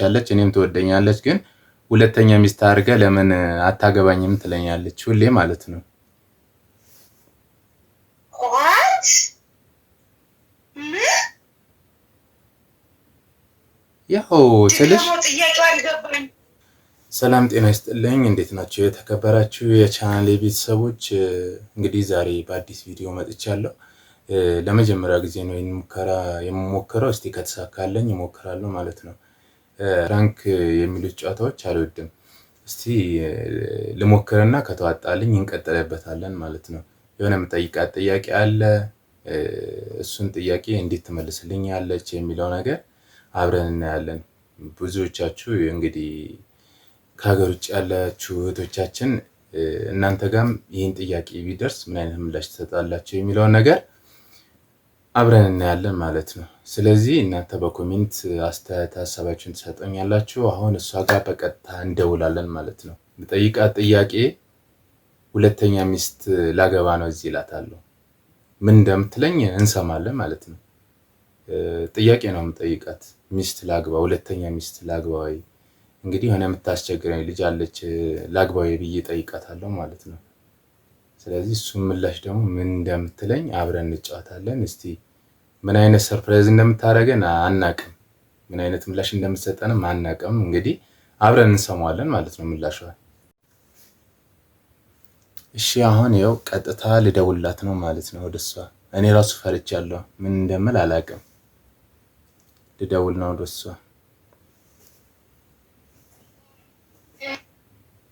ያለች እኔም ትወደኛለች፣ ግን ሁለተኛ ሚስት አድርገህ ለምን አታገባኝም ትለኛለች ሁሌ ማለት ነው። What? ምን? ያው ስልሽ ደግሞ ጥያቄው አልገባኝ። ሰላም ጤና ይስጥልኝ። እንዴት ናቸው የተከበራችሁ የቻናሌ ቤተሰቦች? እንግዲህ ዛሬ በአዲስ ቪዲዮ መጥቻለሁ። ለመጀመሪያ ጊዜ ነው ይህን ሙከራ የምሞክረው። እስቲ ከተሳካለኝ እሞክራለሁ ማለት ነው። prank የሚሉት ጨዋታዎች አልወድም። እስቲ ልሞክርና ከተዋጣልኝ እንቀጥልበታለን ማለት ነው። የሆነ የምጠይቃት ጥያቄ አለ። እሱን ጥያቄ እንዴት ትመልስልኛለች የሚለው ነገር አብረን እናያለን። ብዙዎቻችሁ እንግዲህ ከሀገር ውጭ ያላችሁ እህቶቻችን እናንተ ጋም ይህን ጥያቄ ቢደርስ ምን አይነት ምላሽ ትሰጣላችሁ የሚለውን ነገር አብረን እናያለን ማለት ነው። ስለዚህ እናንተ በ comment አስተያየት ሀሳባችሁን ትሰጠኛላችሁ። አሁን እሷ ጋር በቀጥታ እንደውላለን ማለት ነው። የምጠይቃት ጥያቄ ሁለተኛ ሚስት ላገባ ነው እዚህ እላታለሁ። ምን እንደምትለኝ እንሰማለን ማለት ነው። ጥያቄ ነው የምጠይቃት። ሚስት ላግባ፣ ሁለተኛ ሚስት ላግባ ወይ እንግዲህ የሆነ የምታስቸግረኝ ልጅ አለች ላግባ ወይ ብዬ ጠይቃታለሁ ማለት ነው። ስለዚህ እሱን ምላሽ ደግሞ ምን እንደምትለኝ አብረን እንጫወታለን። እስቲ ምን አይነት surprise እንደምታደርገን አናቅም፣ ምን አይነት ምላሽ እንደምትሰጠንም አናቅም። እንግዲህ አብረን እንሰማዋለን ማለት ነው ምላሿን። እሺ አሁን ይኸው ቀጥታ ልደውልላት ነው ማለት ነው ወደ እሷ። እኔ ራሱ ፈርቻለሁ፣ ምን እንደምል አላቅም። ልደውል ነው ወደ እሷ።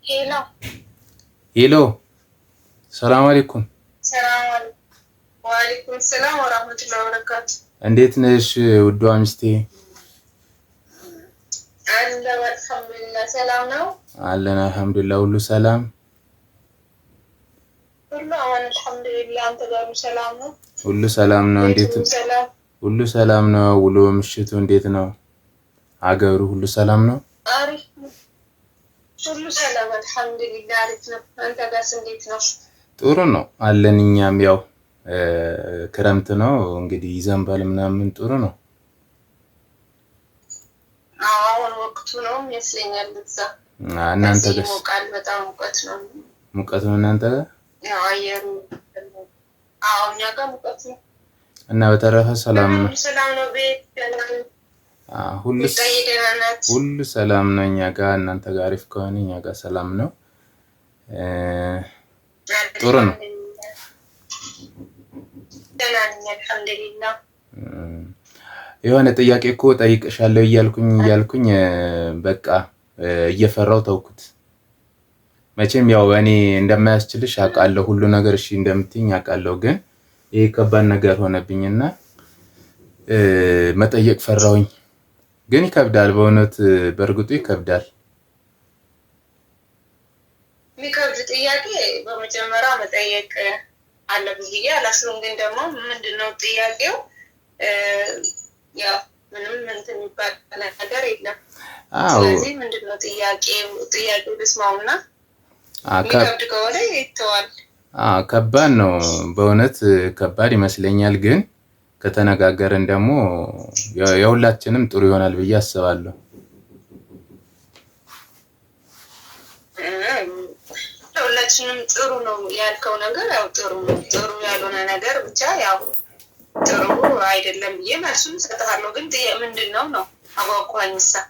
Hello Hello፣ ሰላም አለይኩም። ሰላም ወአለይኩም ሰላም ወራህመቱላሂ ወበረካቱ። እንዴት ነሽ ውዷ ሚስቴ? አለሁ አልሐምዱሊላህ። ሰላም ነው አለን አልሐምዱሊላህ፣ ሁሉ ሰላም ሁሉ አማን አልሐምዱሊላህ። አንተ ጋር ሁሉ ሰላም ነው? ሁሉ ሰላም ነው። እንዴት ቤቱ ሰላም? ሁሉ ሰላም ነው። ውሎ ምሽቱ እንዴት ነው? አገሩ ሁሉ ሰላም ነው? አሪፍ ነው። ሁሉ ሰላም አልሐምዱሊላህ፣ አሪፍ ነው። አንተ ጋርስ እንዴት ነው? ጥሩ ነው አለን። እኛም ያው ክረምት ነው እንግዲህ ይዘንባል ምናምን፣ ጥሩ ነው። አዎ አሁን ወቅቱ ነው ይመስለኛል። እዛ እናንተ እዚህ ጋርስ ይሞቃል፣ በጣም ሙቀት ነው። ሙቀት ነው እናንተ ጋር? ያው አየሩ አዎ፣ እኛ ጋር ሙቀት ነው። እና በተረፈ ሰላም ነው። ሁሉ ሰላም ነው። ቤት ደህና ነው። ሁሉ ሚጣዬ ደህና ናት። ሁሉ ሰላም ነው እኛ ጋር። እናንተ ጋር አሪፍ ከሆነ እኛ ጋር ሰላም ነው። ጥሩ ነው። ደህና ነኝ አልሐምዱሊላህ። የሆነ ጥያቄ እኮ ጠይቅሻለሁ እያልኩኝ እያልኩኝ በቃ እየፈራው ተውኩት። መቼም ያው እኔ እንደማያስችልሽ አውቃለሁ፣ ሁሉ ነገር እሺ እንደምትይኝ አውቃለሁ። ግን ይሄ ከባድ ነገር ሆነብኝና መጠየቅ ፈራሁኝ። ግን ይከብዳል፣ በእውነት በእርግጡ ይከብዳል። የሚከብድ ጥያቄ በመጀመሪያ መጠየቅ አለብህ ብዬ አላስብም። ግን ደግሞ ምንድን ነው ጥያቄው? ያው ምንም እንትን የሚባል ነገር የለም። አዎ ስለዚህ ምንድን ነው ጥያቄው? ጥያቄው ልስማውና የሚከብድ ከሆነ ይተዋል። ከባድ ነው በእውነት ከባድ ይመስለኛል። ግን ከተነጋገርን ደግሞ የሁላችንም ጥሩ ይሆናል ብዬ አስባለሁ። ለሁላችንም ጥሩ ነው ያልከው ነገር ያው ጥሩ ነው። ጥሩ ያልሆነ ነገር ብቻ ያው ጥሩ አይደለም ብዬ መልሱን እሰጥሃለሁ። ግን ምንድን ነው ነው አጓጓኝ ሳ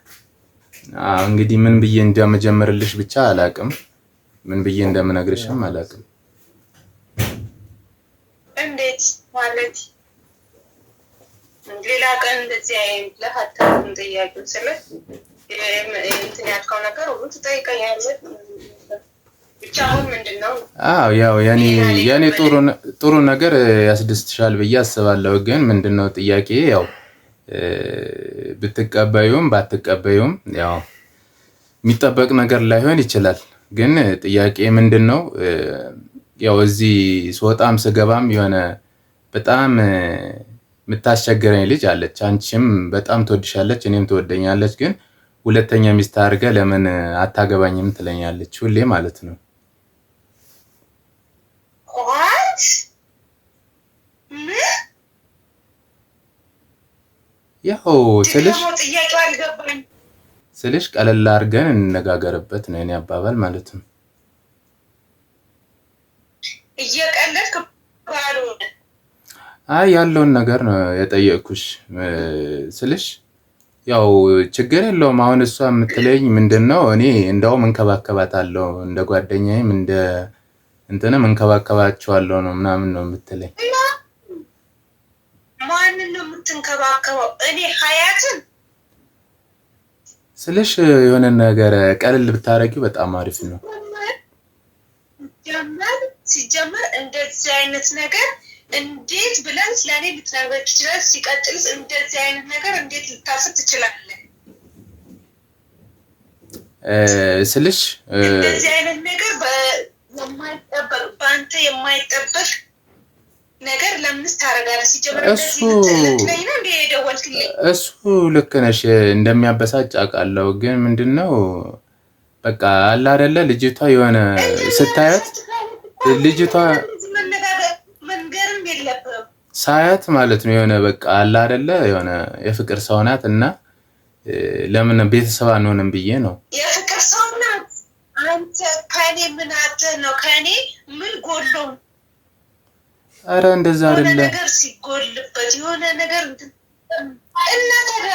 እንግዲህ ምን ብዬ እንደምጀምርልሽ ብቻ አላቅም። ምን ብዬ እንደምነግርሽም አላቅም። እንዴት ማለት ሌላ ቀን እንደዚህ ብለህ አታውቅም። ጥያቄው ስለ እንትን ያልከው ነገር ሁሉ ትጠይቀኛለህ። ብቻ አሁን ምንድን ነው? አዎ ያው የኔ ጥሩ ነገር ያስደስትሻል ብዬ አስባለሁ። ግን ምንድን ነው ጥያቄ ያው ብትቀበዩም ባትቀበዩም ያው የሚጠበቅ ነገር ላይሆን ይችላል። ግን ጥያቄ ምንድን ነው ያው እዚህ ስወጣም ስገባም የሆነ በጣም የምታስቸግረኝ ልጅ አለች። አንቺም በጣም ትወድሻለች፣ እኔም ትወደኛለች። ግን ሁለተኛ ሚስት አድርገህ ለምን አታገባኝም ትለኛለች ሁሌ ማለት ነው። What? ምን? ያው ስልሽ ደግሞ ጥያቄው አልገባኝ። ስልሽ ቀለል አድርገን እንነጋገርበት ነው የኔ አባባል ማለት ነው። እየቀለድክ ባልሆነ። አይ ያለውን ነገር ነው የጠየቅኩሽ ስልሽ ያው ችግር የለውም። አሁን እሷ የምትለኝ ምንድን ነው፣ እኔ እንደውም እንከባከባታለሁ እንደ ጓደኛዬም እንደ እንትንም እንከባከባቸዋለሁ ነው ምናምን ነው የምትለኝ። ማንን ነው የምትንከባከበው? እኔ ሀያትን ስልሽ የሆነ ነገር ቀለል ብታረጊው በጣም አሪፍ ነው። ሲጀመር እንደዚህ አይነት ነገር እንዴት ብለን ስለእኔ ልትነግረኝ ትችላለህ? ሲቀጥልስ እንደዚህ አይነት ነገር እንዴት ልታስብ ትችላለህ? ስልሽ እንደዚህ አይነት ነገር የማይጠበቅ በአንተ የማይጠበቅ ነገር ለምንስ ታደርጋለህ? ሲጀመር እንደዚህ ልትለኝ ነው እንደ የደወልክልኝ? እሱ ልክ ነሽ፣ እንደሚያበሳጭ አውቃለሁ። ግን ምንድን ነው በቃ አለ አይደለ ልጅቷ የሆነ ስታያት ልጅቷ መንገርም የለብህም ሳያት ማለት ነው የሆነ በቃ አለ አይደለ የሆነ የፍቅር ሰው ናት እና ለምን ቤተሰብ አንሆንም ብዬ ነው። የፍቅር ሰው ናት። አንተ ከኔ ምን አጥተህ ነው? ከኔ ምን ጎሎ? አረ እንደዛ አይደለም። ነገር ሲጎልበት የሆነ ነገር እና ታዲያ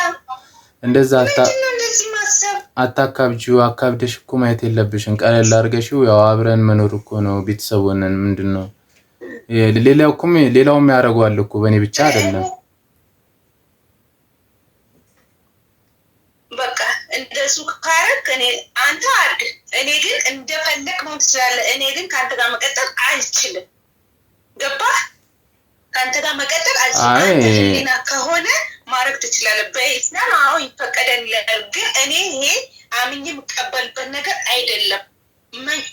እንደዛ ምንድነው እንደዚህ ማሰብ? አታካብጂው። አካብደሽ እኮ ማየት የለብሽም። ቀለል አድርገሽው ያው አብረን መኖር እኮ ነው። ቤተሰብ ሆነን ምንድን ነው ሌላውም ያደርገዋል እኮ በእኔ ብቻ አይደለም። በቃ እንደሱ ካረክ እኔ አንተ አድርግ፣ እኔ ግን እንደፈለክ መሆን ትችላለህ። እኔ ግን ከአንተ ጋር መቀጠል አልችልም። ገባህ? ከአንተ ጋር መቀጠል አልችልም። ህሊና ከሆነ ማድረግ ትችላለህ። በኢስላም አዎ ይፈቀደን ይላል። ግን እኔ ይሄ አምኜ የምቀበልበት ነገር አይደለም።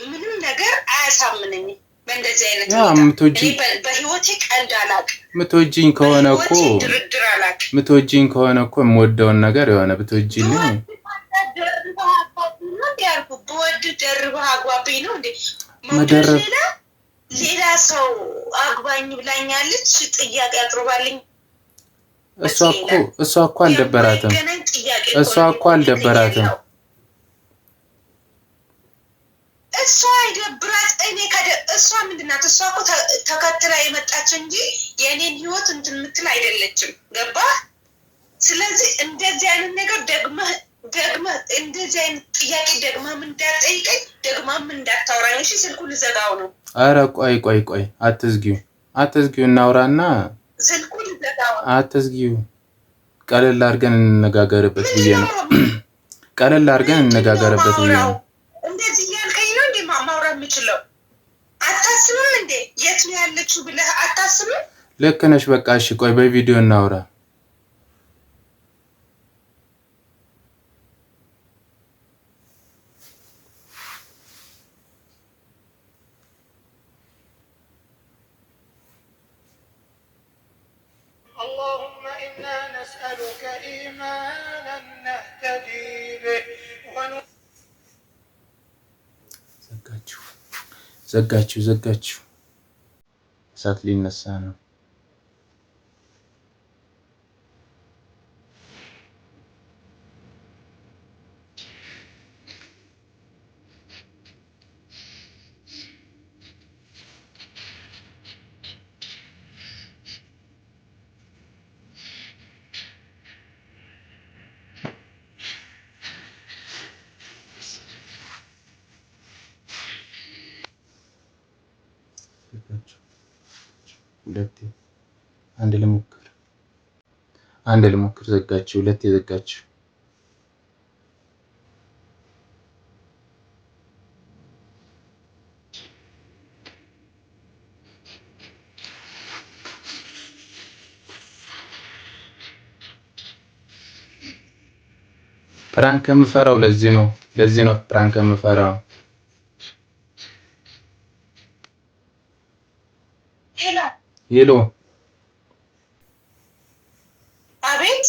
ምንም ነገር አያሳምነኝም። በእንደዚህ አይነት በህይወቴ ቀልድ አላውቅም። ምትወጂኝ ከሆነ እኮ ድርድር አላውቅም። ምትወጂኝ ከሆነ እኮ የምወደውን ነገር የሆነ ብትወጂልኝ ብወድ ደርበህ አግባብኝ ነው እንዴ? መደረብ ሌላ ሰው አግባኝ ብላኛለች፣ ጥያቄ አቅርባልኝ። እሷ እኮ አልደበራትም። እሷ እኮ አልደበራትም። እሷ አይደብራት። እኔ እሷ ምንድን ናት? እሷ እኮ ተከትላ የመጣች እንጂ የእኔን ህይወት እንትን የምትል አይደለችም። ገባህ? ስለዚህ እንደዚህ አይነት ነገር ደግመህ ደግመህ እንደዚህ አይነት ጥያቄ ደግመህም እንዳትጠይቀኝ ደግመህም እንዳታወራኝ። እሺ፣ ስልኩን ልዘጋው ነው። ኧረ ቆይ ቆይ ቆይ፣ አትዝጊው፣ አትዝጊው፣ እናውራና ስልኩን ልዘጋው ነው። አትዝጊው፣ ቀለል አድርገን እንነጋገርበት ብዬ ነው። ቀለል አድርገን እንነጋገርበት ብዬ ነው። እንደዚህ እያልከኝ ነው እንዴ ማውራት የምችለው? አታስብም እንዴ? የት ነው ያለችው ብለህ አታስብም? ልክ ነሽ። በቃ እሺ፣ ቆይ በቪዲዮ እናውራ። اللهم إنا نسألك إيمانا نهتدي به ዘጋችሁ፣ ዘጋችሁ፣ ዘጋችሁ። እሳት ሊነሳ ነው። ሁለቴ አንድ ልሞክር፣ አንድ ልሞክር። ዘጋችሁ፣ ሁለቴ ዘጋችሁ። prank የምፈራው ለዚህ ነው፣ ለዚህ ነው prank የምፈራው። Hello፣ አቤት።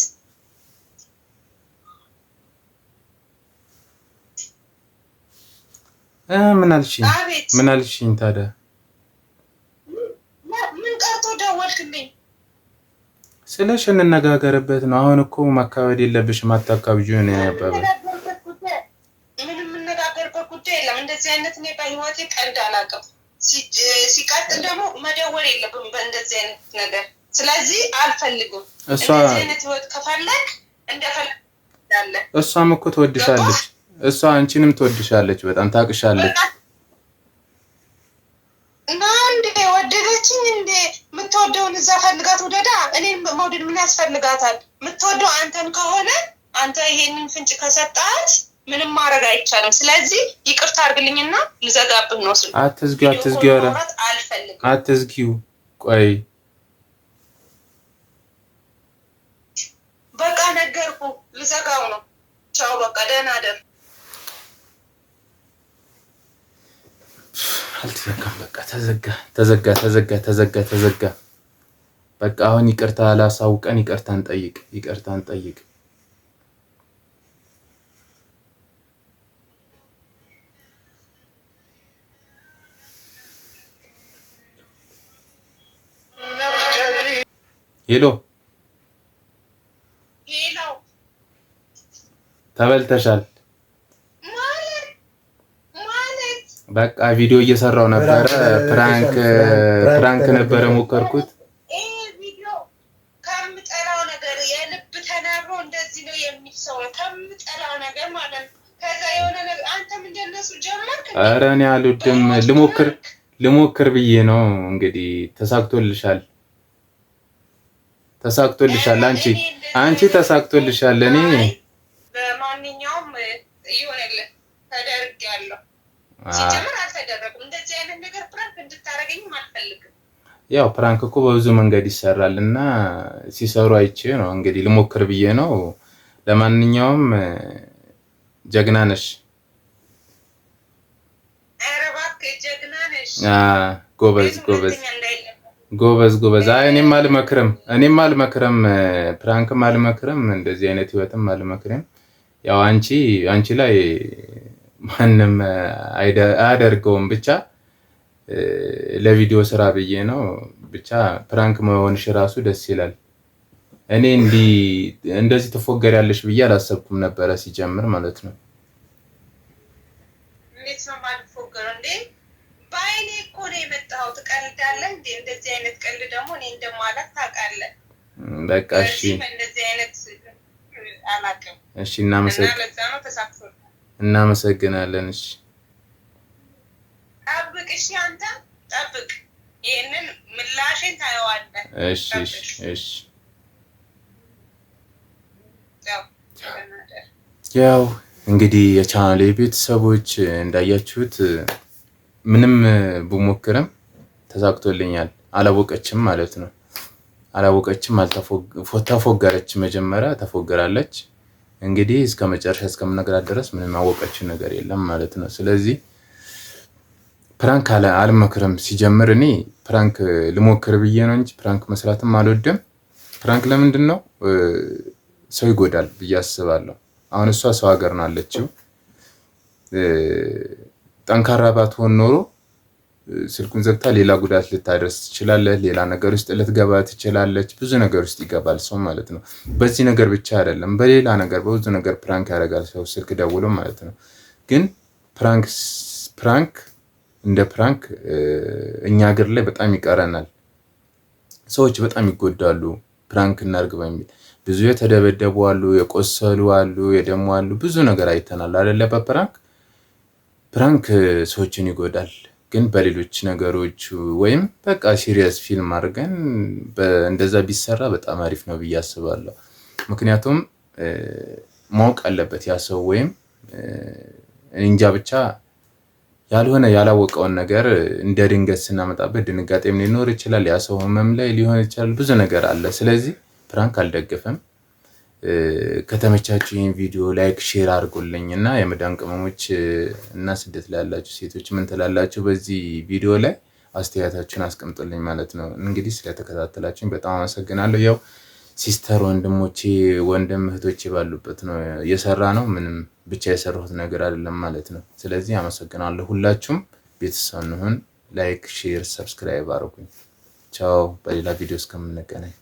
ምን አልሽኝ? ምን አልሽኝ ታዲያ? ምን ቀርቶ ደወልክልኝ? ስለሽ እንነጋገርበት ነው። አሁን እኮ ማካበድ የለብሽም። አታካብጂው ነው ያባባል። ጉዳይ የለም። እንደዚህ አይነት እኔ በህይወቴ ቀልድ አላውቅም። ሲቀጥል ደግሞ መደወል የለብም በእንደዚህ አይነት ነገር። ስለዚህ አልፈልግም። እንደዚህ አይነት ህይወት ከፈለግ እንደፈለግ። እሷም እኮ ትወድሻለች። እሷ አንቺንም ትወድሻለች፣ በጣም ታቅሻለች። እና እንዴ ወደደችኝ እንዴ? የምትወደውን እዛ ፈልጋት ውደዳ። እኔን መውደድ ምን ያስፈልጋታል? የምትወደው አንተን ከሆነ አንተ ይሄንን ፍንጭ ከሰጣት ምንም ማድረግ አይቻልም። ስለዚህ ይቅርታ አድርግልኝና ልዘጋብህ ነው ስልኩ። አትዝጊው፣ አትዝጊው፣ ኧረ አልፈልግም። አትዝጊው። ቆይ በቃ ነገርኩ፣ ልዘጋው ነው። ቻው፣ በቃ ደህና ደር። አልተዘጋም። በቃ ተዘጋ፣ ተዘጋ፣ ተዘጋ፣ ተዘጋ፣ ተዘጋ። በቃ አሁን ይቅርታ አላሳውቀን፣ ይቅርታ እንጠይቅ፣ ይቅርታ እንጠይቅ። ሄሎ ሄሎ፣ ተበልተሻል። ማለት ማለት በቃ ቪዲዮ እየሰራው ነበረ። prank prank ነበረ ሞከርኩት። ይሄ ቪዲዮ ከምጠላው ነገር የልብ ተናግሮ እንደዚህ ነው የሚል ሰው ነው ከምጠላው ነገር ማለት ነው። ከዛ የሆነ ነገር አንተም እንደነሱ ጀመርክ። ኧረ እኔ አልወድም። ልሞክር ልሞክር ብዬ ነው እንግዲህ። ተሳክቶልሻል፣ ተሳክቶልሻል። አንቺ ተሳክቶልሻል። እኔ በማንኛውም ይሆንልህ ተደርጌያለሁ። ሲጀምር አልተደረጉም። እንደዚህ አይነት ነገር prank እንድታደርገኝም አልፈልግም። ያው prank እኮ በብዙ መንገድ ይሰራል እና ሲሰሩ አይቼ ነው እንግዲህ ልሞክር ብዬ ነው። ለማንኛውም ጀግና ነሽ። ኧረ እባክህ ጀግና ነሽ። ጎበዝ ጎበዝ ጎበዝ ጎበዝ። አይ እኔም አልመክርም፣ እኔም አልመክርም፣ prank ም አልመክርም፣ እንደዚህ አይነት ህይወትም አልመክርም። ያው አንቺ ላይ ማንም አያደርገውም። ብቻ ለቪዲዮ ስራ ብዬ ነው። ብቻ prank መሆንሽ ራሱ ደስ ይላል። እኔ እንዲህ እንደዚህ ትፎገሪያለሽ ብዬ አላሰብኩም ነበረ ሲጀምር ማለት ነው። እንዴት ነው የማልፎገረው እንዴ? በአይኔ እኮ ነው የመጣኸው። ትቀልዳለህ እንዴ? እንደዚህ አይነት ቀልድ ደግሞ እኔ እንደማላውቅ ታውቃለህ። በቃ እሺ፣ እንደዚህ አይነት አላውቅም። እሺ፣ እና ለዛ ነው ተሳክቶልሃል። እናመሰግናለን። እሺ፣ ጠብቅ። እሺ፣ አንተ ጠብቅ። ይህንን ምላሽን ታየዋለህ። እሺ፣ እሺ፣ እሺ። ያው እንግዲህ የቻናሌ ቤተሰቦች እንዳያችሁት ምንም ብሞክርም ተሳክቶልኛል። አላወቀችም ማለት ነው። አላወቀችም፣ ተፎገረች። መጀመሪያ ተፎገራለች። እንግዲህ እስከ መጨረሻ እስከምነግራት ድረስ ምንም ያወቀችው ነገር የለም ማለት ነው። ስለዚህ prank አልመክርም። ሲጀምር እኔ prank ልሞክር ብዬ ነው እንጂ prank መስራትም አልወድም። prank ለምንድን ነው ሰው ይጎዳል ብዬ አስባለሁ። አሁን እሷ ሰው ሀገር ነው አለችው። ጠንካራ ባትሆን ኖሮ ስልኩን ዘግታ ሌላ ጉዳት ልታደርስ ትችላለች። ሌላ ነገር ውስጥ ልትገባ ትችላለች። ብዙ ነገር ውስጥ ይገባል ሰው ማለት ነው። በዚህ ነገር ብቻ አይደለም፣ በሌላ ነገር በብዙ ነገር prank ያደርጋል ሰው ስልክ ደውሎ ማለት ነው። ግን prank እንደ prank እኛ ሀገር ላይ በጣም ይቀረናል። ሰዎች በጣም ይጎዳሉ። prank እናርግ በሚል ብዙ የተደበደቡ አሉ፣ የቆሰሉ አሉ፣ የደሙ አሉ። ብዙ ነገር አይተናል አይደለ? በ prank prank ሰዎችን ይጎዳል። ግን በሌሎች ነገሮች ወይም በቃ serious ፊልም አድርገን እንደዛ ቢሰራ በጣም አሪፍ ነው ብዬ አስባለሁ። ምክንያቱም ማወቅ አለበት ያ ሰው ወይም እንጃ ብቻ ያልሆነ ያላወቀውን ነገር እንደ ድንገት ስናመጣበት ድንጋጤም ሊኖር ይችላል። ያ ሰው ህመም ላይ ሊሆን ይችላል። ብዙ ነገር አለ። ስለዚህ prank አልደግፍም። ከተመቻችሁ ይህን ቪዲዮ like፣ share አድርጉልኝ እና የመዳን ቅመሞች እና ስደት ላይ ያላችሁ ሴቶች ምን ትላላችሁ? በዚህ ቪዲዮ ላይ አስተያየታችሁን አስቀምጡልኝ ማለት ነው። እንግዲህ ስለተከታተላችሁኝ በጣም አመሰግናለሁ። ያው sister ወንድሞቼ፣ ወንድም እህቶቼ ባሉበት ነው የሰራ ነው። ምንም ብቻ የሰራሁት ነገር አይደለም ማለት ነው። ስለዚህ አመሰግናለሁ። ሁላችሁም ቤተሰብ እንሁን። like፣ share፣ subscribe አድርጉኝ። ቻው። በሌላ ቪዲዮ እስከምንገናኝ።